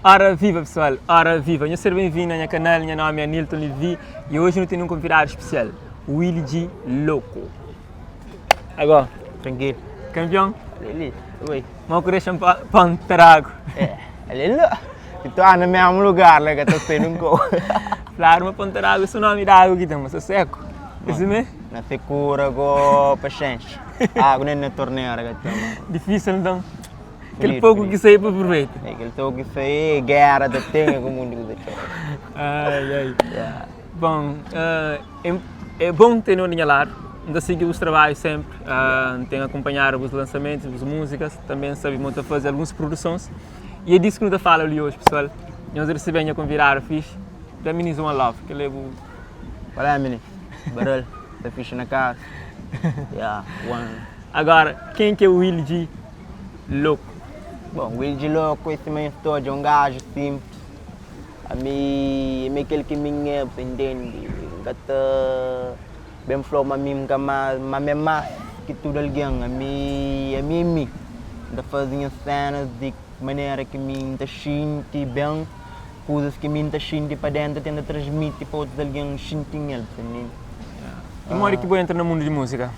Ora viva pessoal, ora viva! Nhos ser ben-vindu na nha kanal, nha nomi é Anilton Levy e oji nu tene un konvidadu spesial, Willy G Louco. Agó, Tranquilo. Kanpion? Ali li, oi. Mau ku dexa-m pa pon tragu. É, ali la. E tu anda mesmu lugar la ka ta sai nunka. Fladu ma pon tragu é so nomi di agu ki ten, ma sta seku. É simé? Na sekura go paxenxa. Agu nen na tornera ka ten. Difísil nton. Kel poku ki sai pa aproveita. É, kel poku ki sai, gera ta ten ku mundu kuza txeu. Ai, ai. Yeah. Bom, uh, é, é bom ter no nha lado. N ta sigi bus trabalhos sempre. Uh, N ten acompanhado bus lançamentos, bus músicas. Também sabe mo ta fazer algumas produções. E é disso que nós ta fala ali hoje, pessoal. Nós recebemos nha convidado fixe. Da Minis One Love, que levo. Qual é, menino? Barulho, tá fixe na casa. Yeah, one. Agora, quem que é o Willy G? Louco. Bom, Will de Louco, esse manhã todo é um gajo simples. A mi, é aquele que me é, você entende? Gata bem flor, mas mim nunca mais, mas me mais que tudo alguém. A mi, a mi é mi. Da fazia cenas de maneira que me tá sente bem, coisas que me tá sente para dentro, tenta transmitir para outros alguém sentir ele, você entende? E modi ki bu entra na mundu di múzika?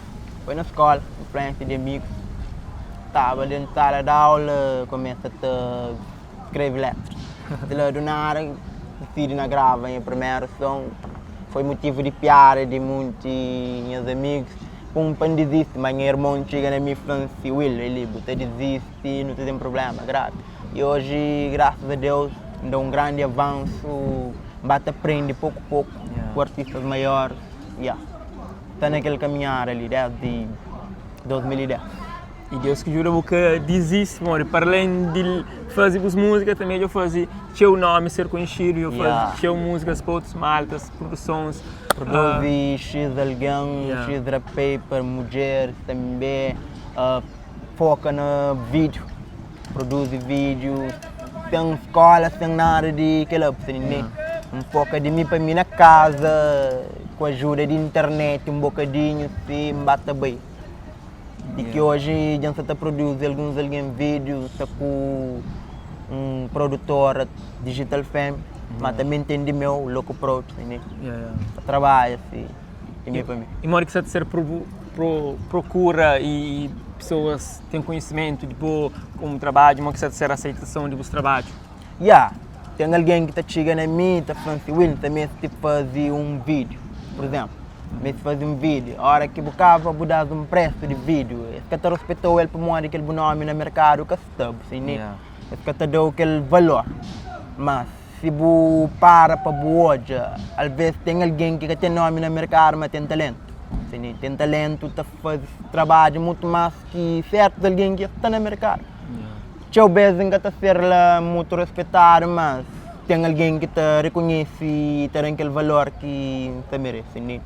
Foi na escola, influência de amigos. Tava dentro de sala de aula, começa a escrever letras. De lá do nada, decidi na grava minha primeiro som. Foi motivo de piada de muitos meus amigos. Um pan desiste, mas meu irmão chega na minha e assim, Will, ele, você desiste, não tem problema, grave. E hoje, graças a Deus, dá um grande avanço, bate aprende pouco a pouco yeah. com artistas maiores. Yeah. Está naquele caminhar ali desde 2010. E Deus que ajuda que desiste, mano. Para além de fazer as músicas, também eu fazer seu nome ser conhecido, eu yeah. fazer músicas para outros maltas, produções. Produzi uh, X alguém, yeah. X rap paper, mulheres também. Uh, foca no vídeo, produz vídeo, sem escola, sem nada de aquela, yeah. Um foca de mim para mim na casa, com a ajuda de internet, um bocadinho, se bate bem. De que hoje já está produz alguns alguém vídeos, está com um produtor Digital Fam, mas também tem de meu, Loco Pro, né? Yeah, yeah. Trabalha assim, de mim para mim. E mora que você ser pro, pro, procura e pessoas têm conhecimento de boa como trabalho, uma que você ser aceitação de vos trabalho. Yeah. Tem alguém que está chegando a mim e está falando assim, Will, também se fazer um vídeo, por exemplo. Também se fazer um vídeo. A hora que bocava, vou dar um preço de vídeo. Esse que respeitou ele por modo aquele nome no mercado, que está, assim, né? Yeah. Esse que te deu aquele valor. Mas se bu para para bu olha, às vezes tem alguém que tem nome no mercado, mas tem talento. Assim, né? Tem talento, tá faz trabalho muito mais que certo alguém que está no mercado. Tchau vezes nunca tá ser lá muito respeitado, mas tem alguém que te reconhece e te dá aquele valor que te merece, né?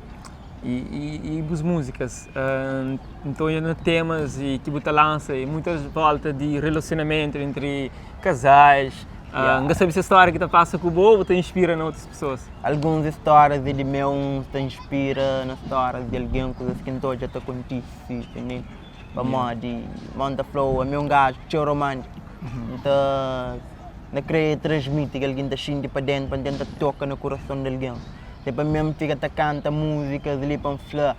E, e, e as músicas, uh, então no temas e que você lança e muitas voltas de relacionamento entre casais. Yeah. Não sabe se a história que te passa com o bobo te inspira em outras pessoas. Algumas histórias de meu um te inspira nas histórias de alguém, coisas que então já te acontece, né? Para de monta flow, é meu um gajo, tio romântico. Então, não querer transmitir que alguém está sentindo para dentro, para tentar tocar no coração de alguém. Depois mesmo fica a canta músicas ali para falar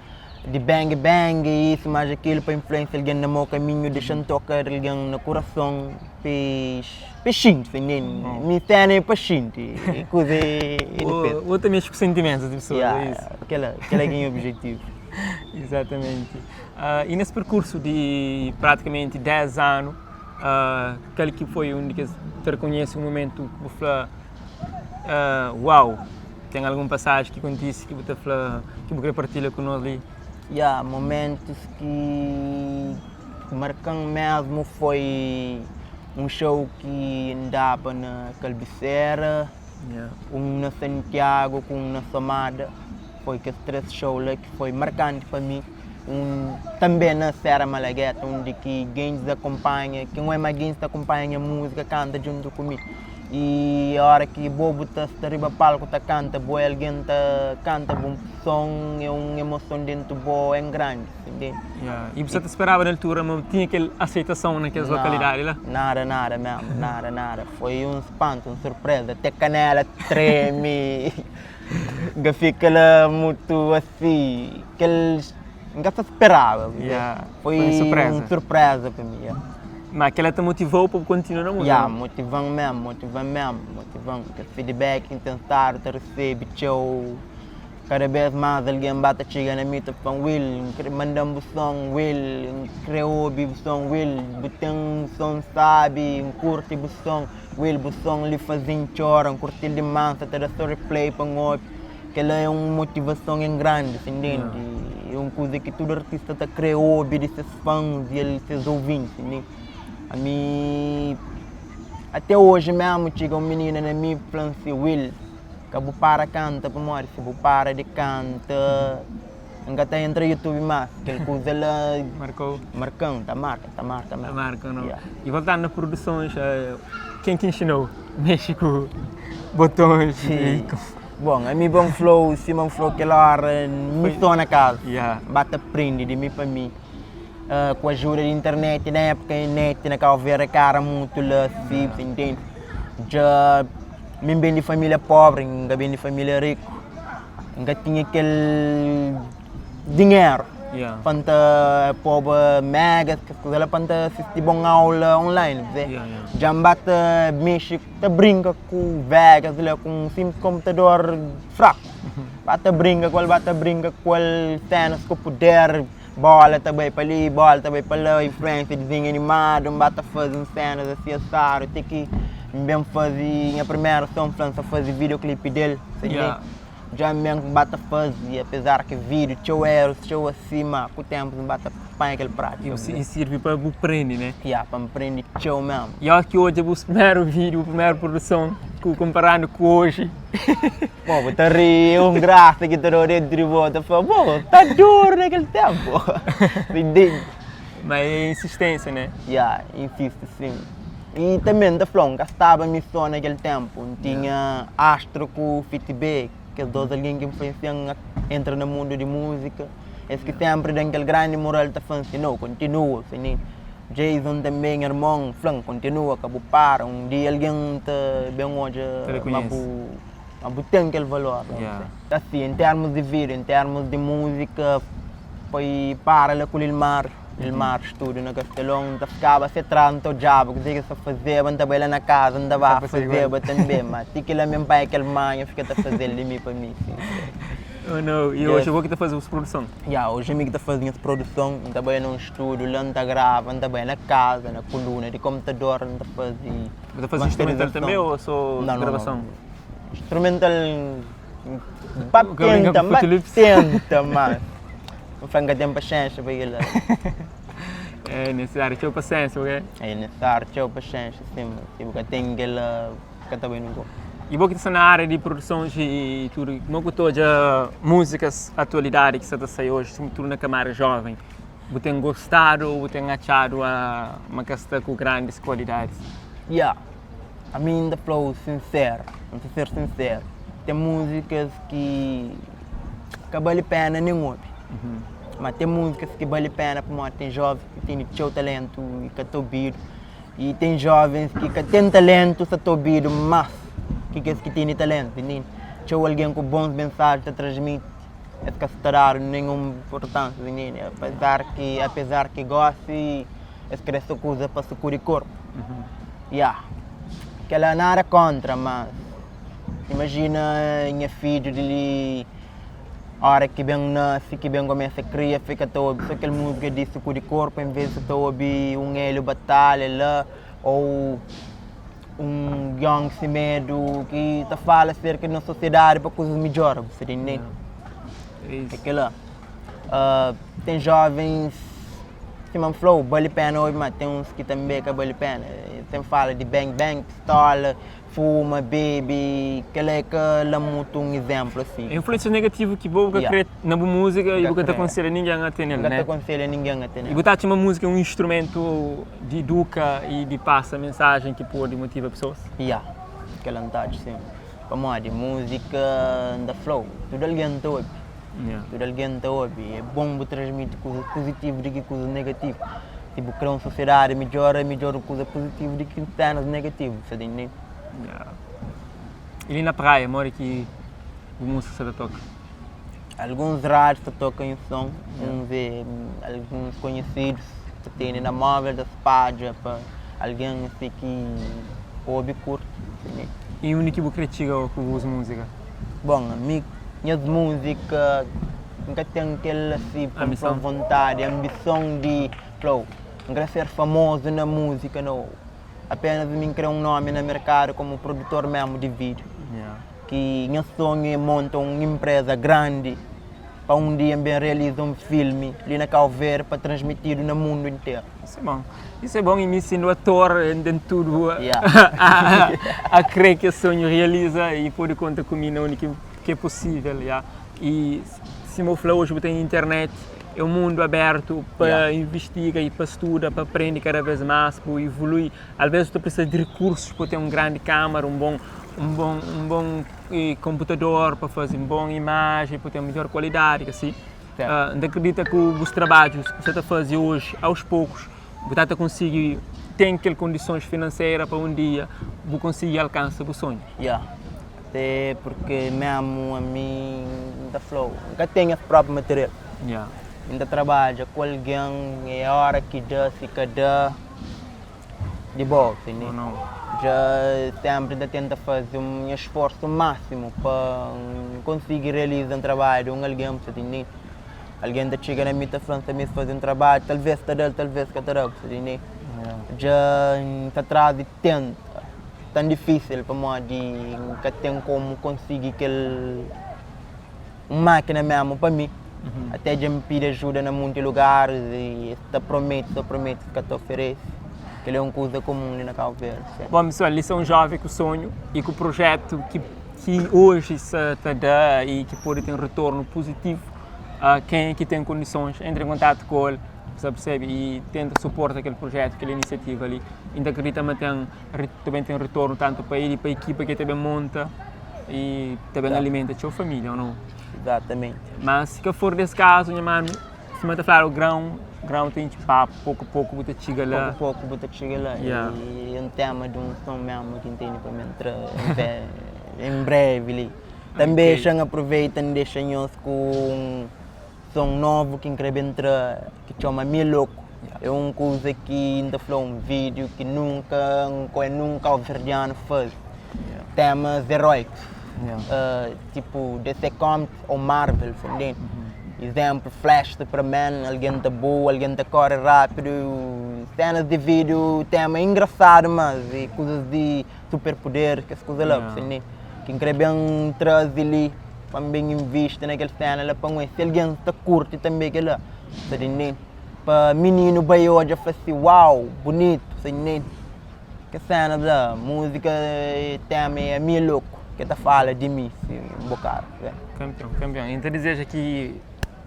de bang bang e isso, mais aquilo para influenciar alguém no meu caminho, deixando tocar alguém no coração, peixinho, entende? Me cena é peixinho, coisa é Ou, ou também com sentimentos de pessoas, Yeah, é isso. aquela, aquela é o objetivo. Exatamente. Uh, e nesse percurso de praticamente 10 anos, uh, aquele que foi um que te reconhece um momento que você fala, uh, uau, tem algum passagem que acontece que você fala, que você partilha conosco ali? Yeah, momentos que marcam mesmo foi um show que andava na Calbiceira, Yeah. um na Santiago com um na Somada. Foi que três shows lá que foi marcante para mim. Um, também na Serra Malagueta, onde que gays acompanha, que não é mais gays que acompanha a música, canta junto comigo. I ora ki bo bu ta sta riba palku ta kanta bo e algen ta kanta bu son é un emoson dentu bo en grandi, entende? Ya, i bu sa ta speraba na altura ma bu tinha kel aseitason na kes lokalidadi la? Nada, nada mesmu, nada, nada. Foi un spantu, un surpreza, te kanela tremi, N ka fika la mutu asi, kel N ka sa speraba, Ya, foi foi un surpreza. un surpreza pa mi, ya. Ma kela ta motivau pa bu kontinua na múzika? Ya, motivan mesmu, motivan mesmu, motivan. Kel feedback ki N ten stadu ta resebe txeu, kada bes más algen ba ta txiga na mi ta fla-m, Will, N kre manda-m bu son, Will, N kre obi bu son, Will, bu ten un son sábi, N kurti bu son, Will, bu son li faze-m txora, N kurti-l dimás, N sa ta da so replay pa N obi. Kel-la é un motivason en grandi, sa intende? É un kuza ki tudu artista ta krê obi di ses fans i el ses ouvintis, ne? Ami, até oji mésmu txiga un minina na mi fla-m si, Will, ka bu para kanta pamodi si bu para di kanta N ka ta entra YouTube más. Kel kuza la Marka-u? Marka-m, ta marka, ta marka Ta mésmu. marka, no. Ya. I voltandu na produsons, ken ki inxina-u mexe ku botons i ku. Bon, ami pa N fla-u, sima N fla-u kel óra, mi so na kaza. Ya. N ba ta prende di mi pa mi, ku ajuda di internet, na épuka net na Kau Verdi ka éra mutu la si, bu ta intende? Dja mi N ben di família póbri, N ka ben di família riku. N ka tinha kel dinheru pa N ta poba megas, kes kuza la pa N ta sistiba un aula online, Dja N ba ta mexe, ta brinka ku Vegas la, ku un sinplis konputador fraku. Ba ta brinka ku el, ba ta brinka ku el, senas ku puder, bola ta bai pa li, bola ta bai pa la, influensia di dizenhu animadu, N ba ta faze un senas asi asadu ti ki N ben faze nha primeru son, N fla N sta faze videoclip del. Dja N ben ba ta faze, apezar ki vídiu txeu erus, txeu asi, ma ku ténpu N ba ta panha kel prátika. I sirbi pa bu prende, ne? Ya, pa N prende txeu mésmu. I óras ki odja bu primeru vídiu, bu primeru produson, ku konparandu ku oji. Bo, bu ta ri, é un grasa ki ta dau dentru di bo, ta fla, bo, ta duru na kel ténpu. Ma é insisténsia, ne? Ya, insisti sin. I tanbe N ta fla-u, N ka staba mi sô na kel ténpu. N tinha Astro ku Fiti B, kes dôs algen ki influensia-m entra na mundu di múzika. Es ki sénpri da-m kel grandi mural ta fla-m si, No, kontinua, Fininho. Jason tanbe, nha irmon, fla-m, Kontinua, ka bu para. Un dia algen ta ben odja ma bu ma bu ten kel valor. Asi, en térmus di vida, en térmus di múzika, foi para la ku Lilmar. Lilmar studu na Kastelon, N ta fikaba se tras, N ta odjaba kuzê ki el sta fazeba, N ta bai la na kaza, N ta ba fazeba tanbê. Ma ti ki la mi N panha kel manha, N fika ta faze-l di mi pa mi. Oh no, i oji bo ki ta faze bus produson? Ya, oji mi ki ta faze nhas produson, N ta bai na un studu la, N ta grava, N ta bai na kaza, na kuluna di konputador, N ta faze Bu ta faze instrumental tanbê ô sô gravason? Instrumental, ba tenta, ba tenta, ma N fla N ka ten paxénxa pa kel-la. É nisisáriu txeu paxénxa, ok? É nisisáriu txeu paxénxa, sim. Si bu ka ten kel-la, ka ta bai nunka. I bo ki ta sta na ária di produsons i tudu, kuma ku ta odja múzikas atualidadi ki sta ta sai oji, sobretudu na kamada jóven? Bu ten gostadu ô bu ten atxadu ma ka sta ku grandis kualidadis? Ya, ami N ta fla-u sinseru, N ta ser sinseru, ten múzikas ki ka bali pena nen obi, ma ten múzikas ki bali pena pamodi ten jovens ki tene txeu talentu i ka ta obidu, i ten jovens ki ka ten talentu sa ta obidu más ki kes ki tene talentu, entende? Txeu algen ku bons mensaji ta transmiti, es ka sta dadu ninhun inportansia, entende? Apezar ki apezar ki gosi es kre so kuza pa sukudi korpu, ya, kela nada kontra mas. Imajina nha fidju di li óra ki ben nase, ki ben kumesa kria, fika ta obi so kel múzika di sukudi korpu envês di ta obi un Hélio Batalha la ô un Young Semedo ki ta fala aserka di nos sosiedadi pa kuzas midjora, bu sta intende? É kel-la. Ten jóvens Sima N fla-u, bali péna obi, má ten uns ki tanbê ka bali péna. Sen fala di bang bang, pistola, fuma, bebe, kel-la é ka la mutu un izénplu asi. Influénsias negativu ki bo bu ka krê na bu múzika i bu ka ta konselha ningen a tene-l, né? N ka ta konselha ningen a tene-l. I bu ta atxa ma múzika é un instrumentu di iduka i di pasa mensajen ki pode motiva pesoas? Ya. Kel antadju sim. Pamodi múzika N ta fla-u, tudu algen ta obi. Tudu algen ta obi. É bon bu transmiti kuzas puzitivu di ki kuzas negativu. Si bu kre un sosiedadi midjór, é midjór kuza puzitivu di ki sénas negativu, bu sta intende? I li na praia, modi ki bu múzika sta ta toka? Alguns rádius ta toka nha son, uns é alguns konhesidus ta tene na móvel, ta spadja pa algen asi ki obi kurti. I undi ki bu kre txiga ku bus múzika? Bon, ami nhas múzika N ka ten kel asi pa N fla vontadi, anbison di fla-u N kre ser famozu na múzika, nau. Apenas mi N kre un nomi na merkadu komu produtor mesmu di vídiu. Ki nha sonhu é monta un inpreza grandi pa un dia N ben realiza un filmi li na Kau Verdi pa transmitidu na mundu interu. Isso é bom. Isso é bom e mi sendo ator N ten tudu a kre ki es sonhu realiza e pode konta ku mi na undi ki é posível. E sima bu fla oji bu ten internet é un mundu abertu pa investiga e pa studa, pa prende kada vez mas, pa evolui. Alvês bu ta precisa di recursos pa ten un grandi câmara, un bon un bon un bon computador pa faze un bon imagen, pa ten midjor qualidadi, ka si? N ta acredita ku bus trabadjus ki bu sta ta faze oji, aos poucos, bu ta ta konsigi ten kel kondisons finanseira pa un dia bu konsigi alkansa bu sonhu. Ya, até porque mesmu ami N ta fla-u, N ka ten es propi material. N ta trabadja ku algen, é ora ki da, si ka da. Di bo, entende? Dja senpri N ta tenta faze nha sforsu másimu pa N konsigi realiza un trabadju di un algen, bu ta intende? Algen ta txiga na mi ta fla-m si mi faze un trabadju, talvês ta da-l, talvês ka ta da-l, bu ta intende? Dja N ta tras di tenta, tan difísil pamodi N ka ten komu konsigi kel un mákina mésmu pa mi. Até dja N pidi ajuda na munti lugaris i es ta promete, ta promete, es ka ta oferese. Kel-li é un kuza komun li na Kabu Verdi. Bon pessoal, li sta un jovem ku sonhu i ku projetu ki ki oji sa ta da i ki pode ten retornu puzitivu. Kenha ki ten kondisons, entra en kontatu ku el, sa persebi, i tenta suporta kel projetu, kel inisiativa li. I N ta kridita ma ten ta ben ten retornu tantu pa el i pa ekipa ki el ta ben monta i ta ben alimenta txeu família, o nau? Exatamente. Mas si ka for des kazu, nha manu, sima ta fladu grão, grão ta intxi papu, poku poku bu ta txiga la. Poku poku bu ta txiga la. Yeah. E un tema di un son mesmu ki N tene pa mi entra em brevi li. Tanbe Ok. xa N aproveita N dexa nhos ku un son novu ki N kre ben tra ki txoma Mi Louco. É un kuza ki N ta fla un vídiu ki nunka N koi nun kauverdianu faze. Temas eroikus. Tipo DC Comics ou Marvel, sa ntende? Izénplu, Flash, Superman, algen ta bua, algen ta kóre rápidu, sénas di vídiu, téma engrasadu mas e kuzas di superpuder, kes kuza la, sa ntende? Ki N krê ben traze li pa N ben invisti na kel séna la pa N oia si algen ta kurti tanbê kel-la, sa ntende? Pa mininu bai odja fla si, uau, bunitu, sa ntende? Kes sénas la, múzika tema é Ami é Louco, ke ta fala di mi si un bokadu. Kanpion, kanpion. N ta dizeja ki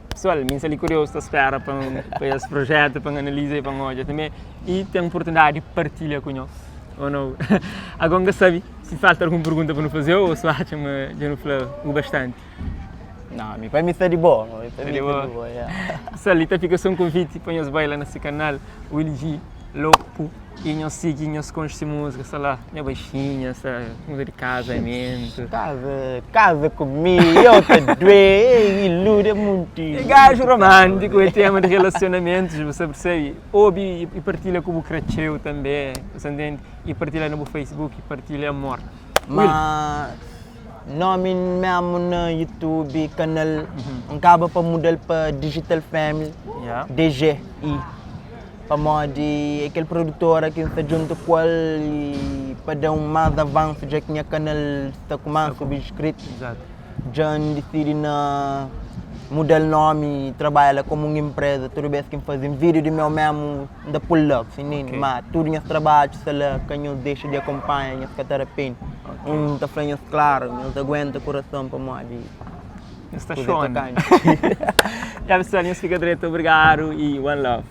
pesoal, mi N sta li kuriozu ta spera pa pa es projetu, pa N analiza i pa N odja tanbe i ten oportunidadi di partilha ku nhos, o nau? Ago N ka sabe si falta algun pergunta pa nu faze-u o si bu atxa ma dja nu fla u bastanti. Nau, mi pa mi sta di bo, mi pa mi sta di bo, ya. Pessoal, li ta fika so un konviti pa nhos bai la na se kanal Willy G Louco i nhos sigi nhos konxe se múzika, sta la nha baixinha, sta múzika di kazamentu. Kaza, kaza ku mi, eu ta due, ilude munti. É gajo romântico, é tema de relacionamentos, você percebe? Obi e partilha ku bu kretxeu também, você entende? E partilha no bu Facebook, e partilha amor. Mas Nomi mesmu na youtube, kanal, N kaba pa muda-l pa Digital Family, DG, i pamodi é kel produtora ki N sta djuntu ku el i pa da un más avansu dja ki nha kanal sta ku más subscritos, dja N disidi na muda-l nomi i trabadja la komu un inpreza. Tudu bes ki N faze un vídiu di meu mesmu N ta pô-l la, ma tudu nhas trabadju sta la, ka nhos dexa di akonpanha, nhos ka ta rapende. Un ta fla nhos klaru, nhos aguenta kurason pamodi Nhos ta xona. Ya pessoal, nhos fika dretu, obrigadu i one love.